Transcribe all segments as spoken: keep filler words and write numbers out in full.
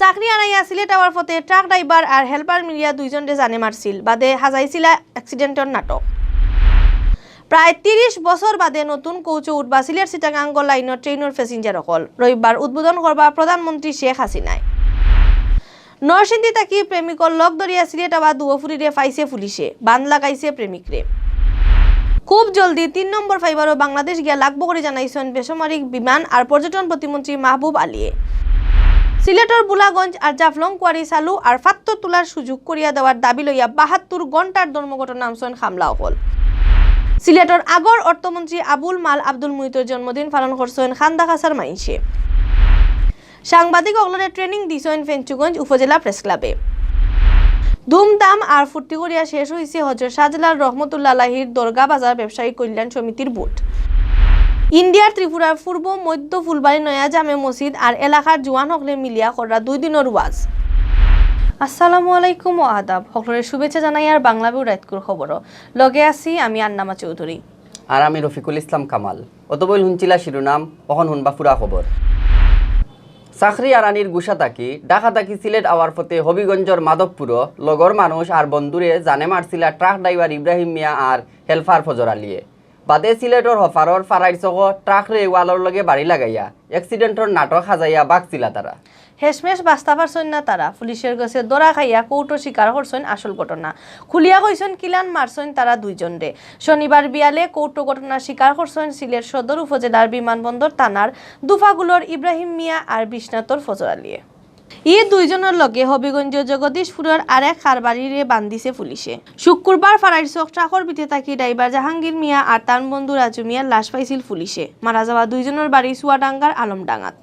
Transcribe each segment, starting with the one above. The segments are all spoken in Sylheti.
চাকরি হারাইয়া সিলেট আওয়ার পথে ট্রাক ড্রাইভার আর হেল্পার মিলিয়া দুইজনরে জানে মারছিল, বাদে হাজাইছিলা অ্যাক্সিডেন্টর নাটক। প্রায় তিরিশ বছর বাদে নতুন কোচও উঠবা সিলেট চিটাগাঙ্গ লাইনর ট্রেইনর প্যাসেঞ্জার অকল। রবিবার উদ্বোধন করবা প্রধানমন্ত্রী শেখ হাসিনায়। নরসিংদী থাকি প্রেমিকর লগ ধরিয়া সিলেট আওয়া দুয়ো ফুরিরে পাইছে পুলিশে, বান লাগাইছে প্রেমিকরে। খুব জলদি তিন নম্বর ফাইবারও বাংলাদেশ গিয়া লাগবো করি জানাইছইন বেসামরিক বিমান আর পর্যটন প্রতিমন্ত্রী মাহবুব আলীয়ে। সিলেটর বুলাগঞ্জ আর জাফলং কুয়ারি চালু আর ফাত্তর তুলার সুযোগ করিয়া দেওয়ার দাবি লইয়া বাহাত্তর ঘন্টার ধর্মঘটর নামছইন খামলা অকল। সিলেটর আগর অর্থমন্ত্রী আবুল মাল আব্দুল মুহিতর জন্মদিন পালন করছইন খান্দাকাছার মাইনষে। সাংবাদিক অকলরে ট্রেনিং দিছইন ফেঞ্চুগঞ্জ উপজেলা প্রেস ক্লাবে। ধুমধাম আর ফুর্তি করিয়া শেষ হইছে হজরত শাহজালাল রহমতুল্লাহ আলাইহির দরগা বাজার ব্যবসায়ী কল্যাণ সমিতির ভোট। ইন্ডিয়ার ত্রিপুরার পূর্ব মধ্য ফুলবাড়ি নয়া জামে মসজিদ আর এলাকার জুয়ান হকলে মিলিয়া কররা দুই দিনর ওয়াজ। আসসালামু আলাইকুম ও আদাব। হকলরে শুভেচ্ছা জানাইয়ার বাংলা বিউ রাইতকুর খবর। লগে আছি আমি আন্নামা চৌধুরী। আর আমি রফিকুল ইসলাম কামাল। অতবইল হুনছিলা শিরোনাম, অখন হুনবা পুরা খবর। চাকরি আরানির গুসা থাকি ঢাকা থাকি সিলেট আওয়ার পথে হবিগঞ্জর মাধবপুরো লগর মানুষ আর বন্ধুরে জানে মারছিলা ট্রাক ড্রাইভার ইব্রাহিম মিয়া আর হেলপার ফজর আলীয়ে। বাদে সিলেটর হফারর ফারাইর চকো ট্রাকরে ওয়ালর লগে বাড়ি লাগাইয়া অ্যাক্সিডেন্টর নাটক হাজাইয়া বাগছিলা তারা। হেশমেশ বাস্তা পারছইন না তারা। পুলিশের গেছে ধরা খাইয়া কোর্টো স্বীকার করছইন আসল ঘটনা। খুলিয়া কইছইন কিলান মারছইন তারা দুইজনরে। শনিবার বিয়ালে কোর্টো ঘটনা স্বীকার করছইন সিলেট সদর উপজেলার বিমানবন্দর থানার দুফাগুলোর ইব্রাহিম মিয়া আর বিশ্বনাথর ফজর আলীয়ে। ই দুইজনর লগে হবিগঞ্জ জগদীশপুরর আরেক কারবারিরে বান্ধিছে পুলিশে। শুক্রবার ফারাইর চক ট্রাকর ভিতরে থাকি ড্রাইভার জাহাঙ্গীর মিয়া আর তান বন্ধু রাজু মিয়ার লাশ পাইছিল পুলিশে। মারা যাওয়া দুইজনর বাড়ি চুয়াডাঙ্গার আলমডাঙ্গাত।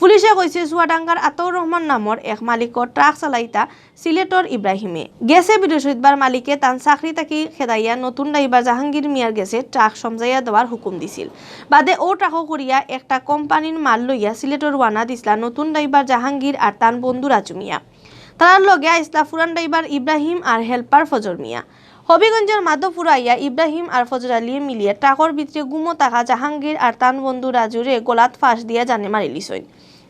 পুলিশে কইছে চুয়াডাঙ্গার আতাউর রহমান নামর এক মালিকর ট্রাক চালাইতা সিলেটর ইব্রাহিমে। গেছে বৃহস্পতিবার মালিকে তান চাকরি থাকি খেদাইয়া নতুন ড্রাইভার জাহাঙ্গীর মিয়ার গেছে ট্রাক সমঝাইয়া দেওয়ার হুকুম দিছিল। বাদে অউ ট্রাকো করিয়া একটা কোম্পানির মাল লইয়া সিলেটর রওয়ানা দিছলা নতুন ড্রাইভার জাহাঙ্গীর আর তান বন্ধু রাজু মিয়া। তারার লগে আইছলা পুরান ড্রাইভার ইব্রাহিম আর হেল্পার ফজর মিয়া। হবিগঞ্জর মাধবপুর আইয়া ইব্রাহিম আর ফজর আলীয়ে মিলিয়া ট্রাকর ভিতরে ঘুমো থাকা জাহাঙ্গীর আর তান বন্ধু রাজুরে গলাত ফাঁস দিয়া জানে মারিলিছইন।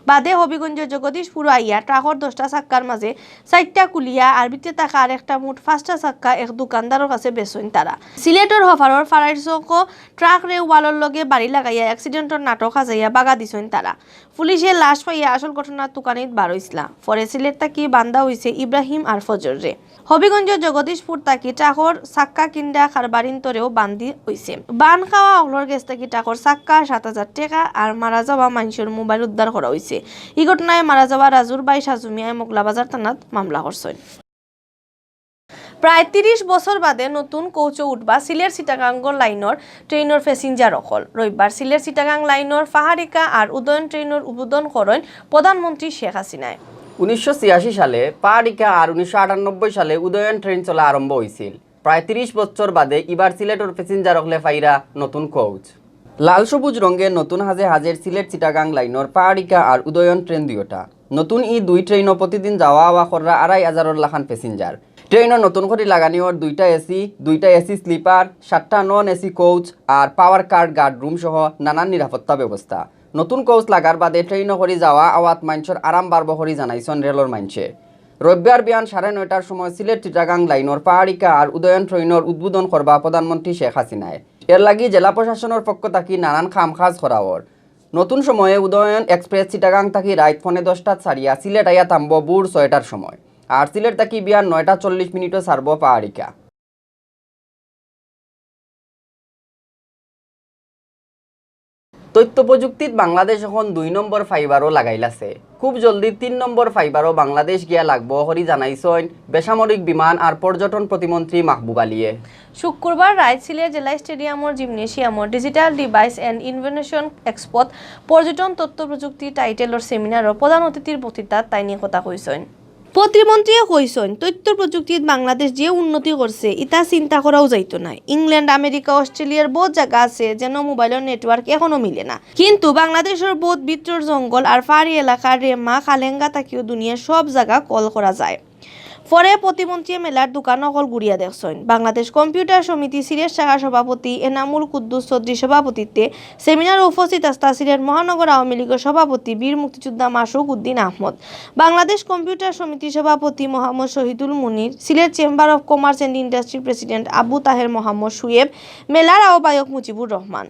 বাদে হবিগঞ্জ জগদীশপুর আইয়া ট্রাকর দশটা চাক্কার মাঝে চাইরটা খুলিয়া আর ভিতরে থাকা আর একটা মোট পাঁচটা চাক্কা এক দোকানদারর কাছে বেচইন তারা। সিলেটর হফারর ফারাইর চকো ট্রাকরে ওয়ালর লগে বাড়ি লাগাইয়া অ্যাক্সিডেন্টর নাটক হাজাইয়া বাগা দিছইন তারা। পুলিশে লাশ পাইয়া আসল ঘটনার তুকানিত বার অইছলা। পরে সিলেট থাকি বান্দা অইছে ইব্রাহিম আর ফজররে। হবিগঞ্জ জগদীশপুর থাকি ট্রাকর চাক্কা কিনা কারবারিন্তরেও বান্দি অইছে। বান খাওয়া অকলর গেছ থাকি ট্রাকর চাক্কা, সাত হাজার টেকা আর মারা যাওয়া মানষর মোবাইল উদ্ধার করা অইছে। ই ঘটনায় মারা যাওয়া রাজুর ভাই সাজু মিয়ায় মোগলাবাজার থানাত মামলা করছইন। প্রায় তিরিশ বছর বাদে নতুন কোচো উঠবা সিলেট চিটাগাঙ্গ লাইনর ট্রেইনর প্যাসেঞ্জার অকল। রবিবার সিলেট চিটাগাং লাইনর পাহাড়িকা আর উদয়ন ট্রেইনর উদ্বোধন করইন প্রধানমন্ত্রী শেখ হাসিনায়। উনিশশো ছিয়াশি সালে পাহাড়িকা আর উনিশশো আটানব্বই সালে উদয়ন ট্রেইন চলা আরম্ভ অইছিল। প্রায় তিরিশ বছর বাদে ইবার সিলেটর প্যাসেঞ্জার অকলে পাইরা নতুন কোচ। লাল সবুজ রঙে নতুন হাজে হাজের সিলেট চিটাগাং লাইনর পাহাড়িকা আর উদয়ন ট্রেইন দুইওটা। নতুন ই দুই ট্রেইনো প্রতিদিন যাওয়া আওয়া কররা আড়াই হাজারর লাখান প্যাসেঞ্জার। ট্রেইনো নতুন করি লাগানি অর দুইটা এসি, দুইটা এসি স্লিপার, সাতটা নন এসি কোচ আর পাওয়ার কার গার্ড রুম সহ নানান নিরাপত্তা ব্যবস্থা। নতুন কোচ লাগার বাদে ট্রেইনো করি যাওয়া আওয়াত মানষর আরাম বাড়বো করি জানাইছইন রেলর মানষে। রবিবার বিয়ান সাড়ে নয়টার সময় সিলেট চিটাগাং লাইনর পাহাড়িকা আর উদয়ন ট্রেইনর উদ্বোধন করবা প্রধানমন্ত্রী শেখ হাসিনায়। এর লাগি জেলা প্রশাসনর পক্ষ থাকি নানান কাম কাজ করা অর। নতুন সময়ে উদয়ন এক্সপ্রেস চিটাগাং থাকি রাইত পৌনে দশটাত ছাড়িয়া সিলেট আইয়া থামবো ভোর ছয়টার সময়। আর সিলেট থাকি বিয়ান নয়টা চল্লিশ মিনিটো ছাড়বো পাহাড়িকা। তথ্য প্রযুক্তিত বাংলাদেশ অখন দুই নম্বর ফাইবারও লাগাইলাছে। খুব জলদি তিন নম্বর ফাইবারও বাংলাদেশ গিয়া লাগবো করি জানাইছইন বেসামরিক বিমান আর পর্যটন প্রতিমন্ত্রী মাহবুব আলীয়ে। শুক্রবার রাইত সিলেট জেলা স্টেডিয়ামর জিমনেশিয়ামর Digital Device and Innovation Expoত পর্যটন তথ্য প্রযুক্তি টাইটেলর সেমিনারর প্রধান অতিথির বক্তৃতাত তাইন ই কথা কইছইন। প্রতিমন্ত্রীয়ে কইছইন, তথ্য প্রযুক্তিত বাংলাদেশ যে উন্নতি করছে, ইতা চিন্তা করাও যাইতো নায়। ইংল্যান্ড, আমেরিকা, অস্ট্রেলিয়ার বউত জাগা আছে, যেন মোবাইলর নেটওয়ার্ক এখনো মিলে না। কিন্তু বাংলাদেশর বউত ভিতরর জঙ্গল আর পাহাড়ি এলাকার রেমা, কালেঙ্গা থাকিও দুনিয়ার সব জাগা কল করা যায়। পরে প্রতিমন্ত্রীয়ে মেলার দোকান অকল ঘুরিয়া দেখছইন। বাংলাদেশ কম্পিউটার সমিতি সিলেট শাখার সভাপতি এনামুল কুদ্দুস চৌধুরীর সভাপতিত্বে সেমিনারো উপস্থিত আছলা সিলেট মহানগর আওয়ামী লীগর সভাপতি বীর মুক্তিযোদ্ধা মাসুক উদ্দিন আহমদ, বাংলাদেশ কম্পিউটার সমিতির সভাপতি Mohammad Shahidul Munir, Sylhet chamber of commerce and ইন্ডাস্ট্রির প্রেসিডেন্ট আবু তাহের মোহাম্মদ শুয়েব, মেলার আহ্বায়ক মুজিবুর রহমান।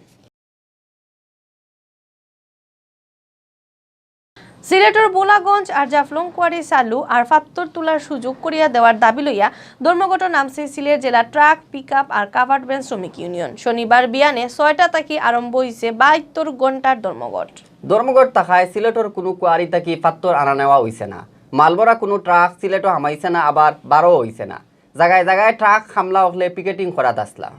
সিলেটর ভোলাগঞ্জ আর জাফলং কুয়ারি চালু আর ফাত্তর তুলার সুযোগ করিয়া দেওয়ার দাবি লইয়া ধর্মঘটো নামছে সিলেট জেলা ট্রাক, পিকআপ আর কাভার্ড ভ্যান শ্রমিক ইউনিয়ন। শনিবার বিয়ানে ছয়টা থাকি আরম্ভ অইছে বাহাত্তর ঘন্টার ধর্মঘট। ধর্মঘট থাকায় সিলেটর কুনু কুয়ারি থাকি ফাত্তর আনা নেওয়া অইছে না, মালভরা কুনু ট্রাক সিলেটো হামাইছে না, আবার বারও অইছে না। জাগায় জাগায় ট্রাক কামলা অকলে পিকেটিং করাত আছলা।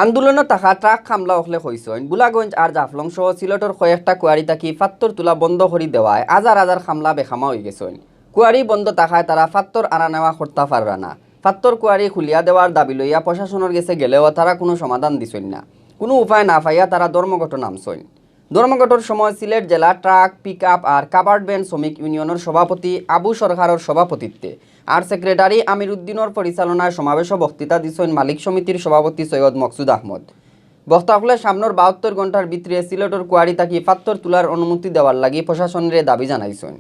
আন্দোলনো থাকা ট্রাক কামলা অকলে কইছইন, ভোলাগঞ্জ আর জাফলং সহ সিলেটর কয়েকটা কুয়ারি থাকি ফাত্তর তুলা বন্ধ করি দেওয়ায় হাজার হাজার কামলা বেকামা অইগেছইন। কুয়ারি বন্ধ থাকায় তারা ফাত্তর আনা নেওয়া করতা পাররা না। ফাত্তর কুয়ারি খুলিয়া দেওয়ার দাবি লইয়া প্রশাসনর গেছে গেলেও তারা কুনু সমাধান দিছইন না। কুনু উপায় না পাইয়া তারা ধর্মঘটো নামছইন। ধর্মঘটর সময় সিলেট জেলা ট্রাক, পিকআপ আর কাভার্ড ভ্যান শ্রমিক ইউনিয়নর সভাপতি আবু সরকারর সভাপতিত্বে আর সেক্রেটারি আমির উদ্দিনর পরিচালনায় সমাবেশো বক্তৃতা দিছইন মালিক সমিতির সভাপতি সৈয়দ মকসুদ আহমদ। বক্তা অকলে সামনর বাহাত্তর ঘন্টার ভিতরে সিলেটর কুয়ারি থাকি ফাত্তর তুলার অনুমতি দেওয়ার লাগি প্রশাসনরে দাবি জানাইছইন।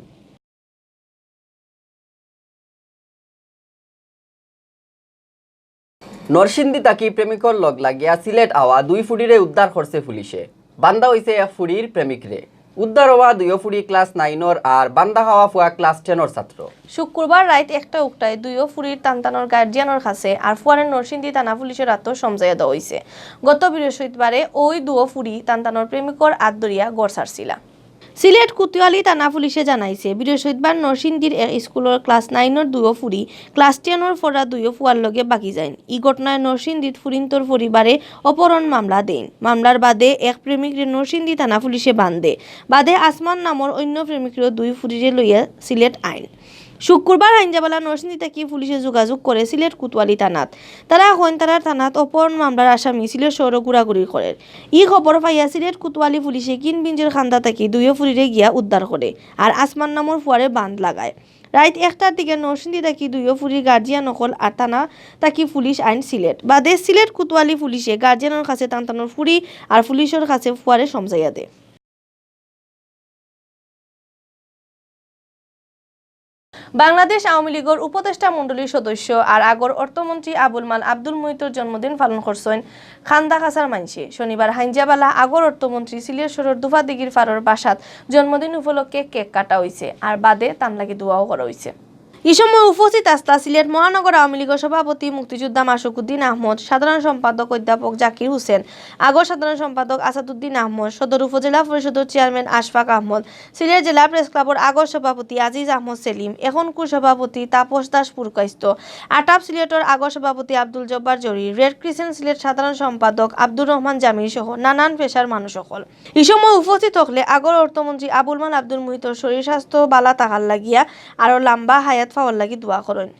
নরসিংদী থাকি প্রেমিকর লগ লাগিয়া সিলেট আওয়া দুই ফুড়িরে উদ্ধার করছে পুলিশে। বান্দা অইছে এক ফুড়ির প্রেমিকরে। উদ্ধার অওয়া দুইও ফুড়ি ক্লাস নাইনর আর বান্দা খাওয়া ফুয়া ক্লাস টেনর ছাত্র। শুক্রবার রাইত একটা উক্তায় দুইও ফুড়ির তান্তানোর গার্জিয়ানর কাছে আর ফুয়ারে নরসিংদী থানা পুলিশর আতো সমঝাইয়া দেওয়া অইছে। গত বৃহস্পতিবারে ওই দুও ফুড়ি তান্তানোর প্রেমিকর আত ধরিয়া ঘর ছাড়ছিলা। সিলেট কোতোয়ালি থানা পুলিশে জানাইছে, বৃহস্পতিবার নরসিংদীর এক স্কুলর ক্লাস নাইনর দুইও ফুড়ি ক্লাস টেনর পড়া দুইও ফুয়ার লগে বাগি যাইন। ই ঘটনায় নরসিংদীত ফুড়িন্তর পরিবারে অপহরণ মামলা দেইন। মামলার বাদে এক প্রেমিকরে নরসিংদী থানা পুলিশে বান্দে। বাদে আসমান নামর অইন্য প্রেমিকরেও দুই ফুড়িরে লইয়া সিলেট আইন। শুক্রবার হাইঞ্জাবালা নরসিংদী থাকি পুলিশে যোগাযোগ করে সিলেট কোতোয়ালি থানাত। তারা কইন তারার থানাত অপহরণ মামলার আসামি সিলেট শহরো ঘুরাঘুরি করের। ই খবর পাইয়া সিলেট কোতোয়ালি পুলিশে কিনবিঞ্জর খান্দা থাকি দুইও ফুড়িরে গিয়া উদ্ধার করে আর আসমান নামর ফুয়ারে বান্ধ লাগায়। রাইত একটার দিকে নরসিংদী থাকি দুইও ফুড়ির গার্জিয়ান অকল আর থানা থাকি পুলিশ আইন সিলেট। বাদে সিলেট কোতোয়ালি পুলিশে গার্জিয়ানর কাছে তান্তানোর ফুড়ি আর পুলিশর কাছে ফুয়ারে সমঝাইয়া দেয়। বাংলাদেশ আওয়ামী লীগর উপদেষ্টা মণ্ডলীর সদস্য আর আগর অর্থমন্ত্রী আবুল মাল আব্দুল মুহিতর জন্মদিন পালন করছইন খান্দাকাছার মাইনষে। শনিবার হাইঞ্জাবালা আগর অর্থমন্ত্রী সিলেট শহরর দুফাদিঘির পাড়র বাসাত জন্মদিন উপলক্ষে কেক কাটা অইছে আর বাদে তান লাগি দোয়াও করা অইছে। ই সময় উপস্থিত আছলা সিলেট মহানগর আওয়ামী লীগর সভাপতি মুক্তিযোদ্ধা মাসুকুদ্দিন আহমদ, সাধারণ সম্পাদক অধ্যাপক জাকির হোসেন, আগর সাধারণ সম্পাদক আসাদুদ্দিন আহমদ, সদর উপজেলা পরিষদর চেয়ারম্যান আশফাক আহমদ, সিলেট জেলা প্রেস ক্লাবর আগর সভাপতি আজিজ আহমদ সেলিম, এখনকুর সভাপতি তাপস দাস পুরকাইস্ত, আটাপ সিলেটর আগর সভাপতি আব্দুল জব্বার জহির, রেড ক্রিসেন্ট সিলেট সাধারণ সম্পাদক আব্দুর রহমান জামির সহ নানান পেশার মানুষ অকল। ই সময় উপস্থিত অকলে আগর অর্থমন্ত্রী আবুল মাল আব্দুল মুহিতর শরীর স্বাস্থ্য বালা থাকার লাগিয়া আরো লাম্বা হায়াত পাওয়ার লাগি দোয়া করইন।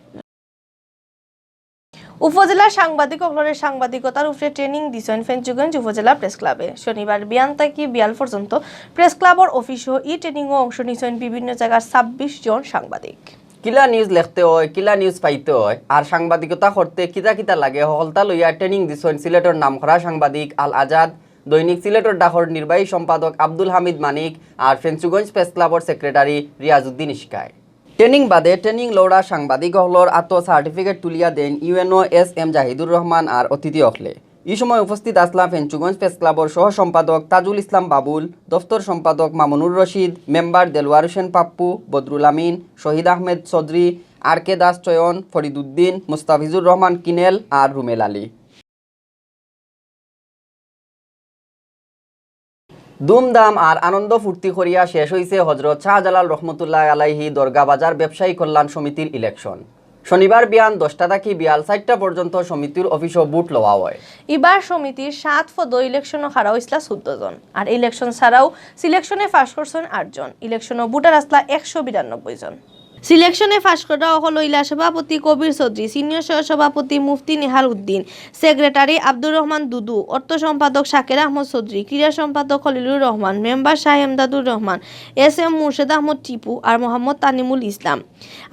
উপজেলা সাংবাদিক অকলরে সাংবাদিকতার উপরে ট্রেনিং দিছইন ফেঞ্চুগঞ্জ উপজেলা প্রেস ক্লাবে। শনিবার বিয়ান থাকি বিয়াল পর্যন্ত প্রেস ক্লাবর অফিসো ই ট্রেনিংও অংশ নিছইন বিভিন্ন জাগার ছাব্বিশ জন সাংবাদিক। কিলা নিউজ লেখতে অয়, কিলা নিউজ পাইতে অয়, আর সাংবাদিকতা করতে কিতা কিতা লাগে, হকলতা লইয়া ট্রেনিং দিছইন সিলেটর নামকরা সাংবাদিক আল আজাদ দৈনিক সিলেটর ডাকর নির্বাহী সম্পাদক আব্দুল হামিদ মানিক আর ফেঞ্চুগঞ্জ প্রেস ক্লাবর সেক্রেটারি রিয়াজউদ্দিন ইশকায়। ট্রেনিং বাদে ট্রেনিং লওরা সাংবাদিক অকলর আতো সার্টিফিকেট তুলিয়া দেইন ইউএনও এস এম জাহিদুর রহমান আর অতিথি অকলে। ই সময় উপস্থিত আছলা ফেঞ্চুগঞ্জ প্রেস ক্লাবর সহ সম্পাদক তাজুল ইসলাম বাবুল, দফতর সম্পাদক মামুনুর রশিদ, মেম্বার দেলোয়ার হোসেন পাপ্পু, বদরুল আমিন, শহীদ আহমেদ চৌধুরী, আর কে দাস চয়ন, ফরিদুদ্দিন, মুস্তাফিজুর রহমান কিনেল আর রুমেল আলী। ধুমধাম আর আনন্দ ফুর্তি করিয়া শেষ অইছে হজরত শাহজালাল রহমতুল্লাহ আলাইহি দরগা বাজার ব্যবসায়ী কল্যাণ সমিতির ইলেকশন। শনিবার বিয়ান দশটা থাকি বিয়াল চাইরটা পর্যন্ত সমিতির অফিসো ভোট লওয়া অয়। ইবার সমিতির সাত পদো ইলেকশনো খাড়া অইছলা চৌদ্দ জন, আর ইলেকশন ছাড়াও সিলেকশনে পাশ করছইন আট জন। ইলেকশনো ভোটার আছলা একশো বিরানব্বই জন। সিলেকশনে ফাঁস করা অকল অইলা সভাপতি কবির চৌধুরী, সিনিয়র সহ সভাপতি মুফতি নেহাল উদ্দিন, সেক্রেটারি আব্দুর রহমান দুদু, অর্থ সম্পাদক শাকের আহমদ চৌধুরী, ক্রীড়া সম্পাদক খলিলুর রহমান, মেম্বার শাহ এমদাদুর রহমান, এস এম মুর্শেদ আহমদ টিপু আর মোহাম্মদ তানিমুল ইসলাম।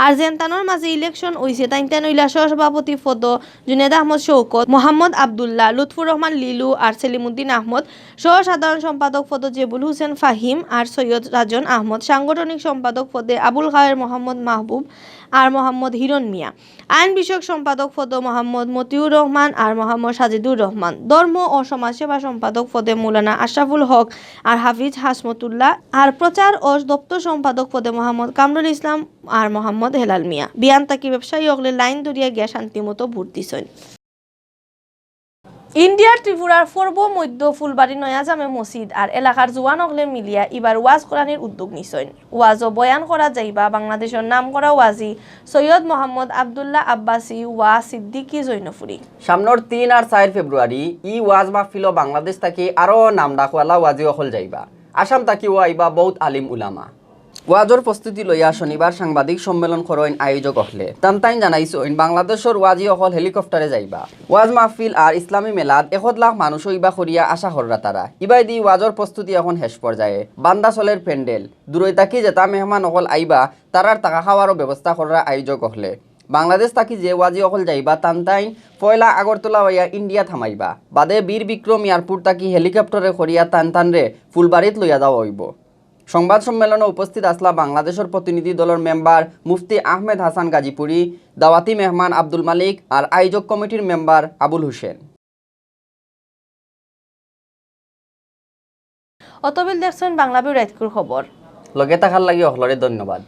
আর যেন তানর মাঝে ইলেকশন অইছে, তাইন তাইন অইলা সহসভাপতি পদ জুনেদ আহমদ শওকত, মোহাম্মদ আবদুল্লাহ, লুৎফুর রহমান লিলু আর সেলিমুদ্দিন আহমদ, সহ সাধারণ সম্পাদক পদ জেবুল হোসেন ফাহিম আর সৈয়দ রাজন আহমদ, সাংগঠনিক সম্পাদক পদে আবুল খায়ের মোহাম্মদ মাহবুব আর মোহাম্মদ হিরন মিয়া, আইন বিষয়ক সম্পাদক পদে মোহাম্মদ মতিউর রহমান আর মোহাম্মদ সাজিদুর রহমান, ধর্ম ও সমাজসেবা সম্পাদক পদে মৌলানা আশরাফুল হক আর হাফিজ হাসমতুল্লাহ, আর প্রচার ও দপ্তর সম্পাদক পদে মোহাম্মদ কামরুল ইসলাম আর মোহাম্মদ হেলাল মিয়া। বিয়ান থাকি ব্যবসায়ী অকলে লাইন ধরিয়া গিয়া শান্তিমতো ভোট দিছইন। ইন্ডিয়ার ত্রিপুরার পূর্ব মধ্য ফুলবাড়ি নয়া জামে মসজিদ আর এলাকার জুয়ান অকলে মিলিয়া ইবার ওয়াজ কোরআনির উদ্যোগ নিছইন। ওয়াজ ও বয়ান করা যাইবা বাংলাদেশর নামকরা ওয়াজি সৈয়দ মোহাম্মদ আব্দুল্লাহ আব্বাসী ওয়া সিদ্দিকী জৈনপুরী। সামনর তিন আর চাইর ফেব্রুয়ারি ই ওয়াজ মাহফিলো বাংলাদেশ থাকি আরো নাম ডাকওয়ালা ওয়াজি অকল যাইবা। আসাম থাকিও আইবা বউত আলিম উলামা। ওয়াজর প্রস্তুতি লইয়া শনিবার সাংবাদিক সম্মেলন করইন আয়োজক অকলে। তান তাইন জানাইছইন, বাংলাদেশর ওয়াজি অকল হেলিকপ্টারে যাইবা। ওয়াজ মাহফিল আর ইসলামী মেলাত একদ লাখ মানুষ অইবা করিয়া আশা কররা তারা। ইবায়দি ওয়াজর প্রস্তুতি অখন শেষ পর্যায়ে। বান্দা চলের প্যান্ডেল। দূরই থাকি যেতা মেহমান অকল আইবা, তারার থাকা খাওয়ারও ব্যবস্থা কররা আয়োজক অকলে। বাংলাদেশ থাকি যে ওয়াজি অকল যাইবা, তান তাইন পয়লা আগরতলা অইয়া ইন্ডিয়াত হামাইবা। বাদে বীর বিক্রম এয়ারপোর্ট থাকি হেলিকপ্টারে করিয়া তান তানরে ফুলবাড়িত লইয়া যাওয়া অইবো। সংবাদ সম্মেলনো উপস্থিত আছলা বাংলাদেশর প্রতিনিধি দলর মেম্বার মুফতি আহমেদ হাসান গাজীপুরি, দাওয়াতি মেহমান আব্দুল মালিক আর আয়োজক কমিটির মেম্বার আবুল হোসেন। অতবিল দেখছইন বাংলা ভিউ রাইতকুর খবর। লগে থাকার লাগি অকলরে ধন্যবাদ।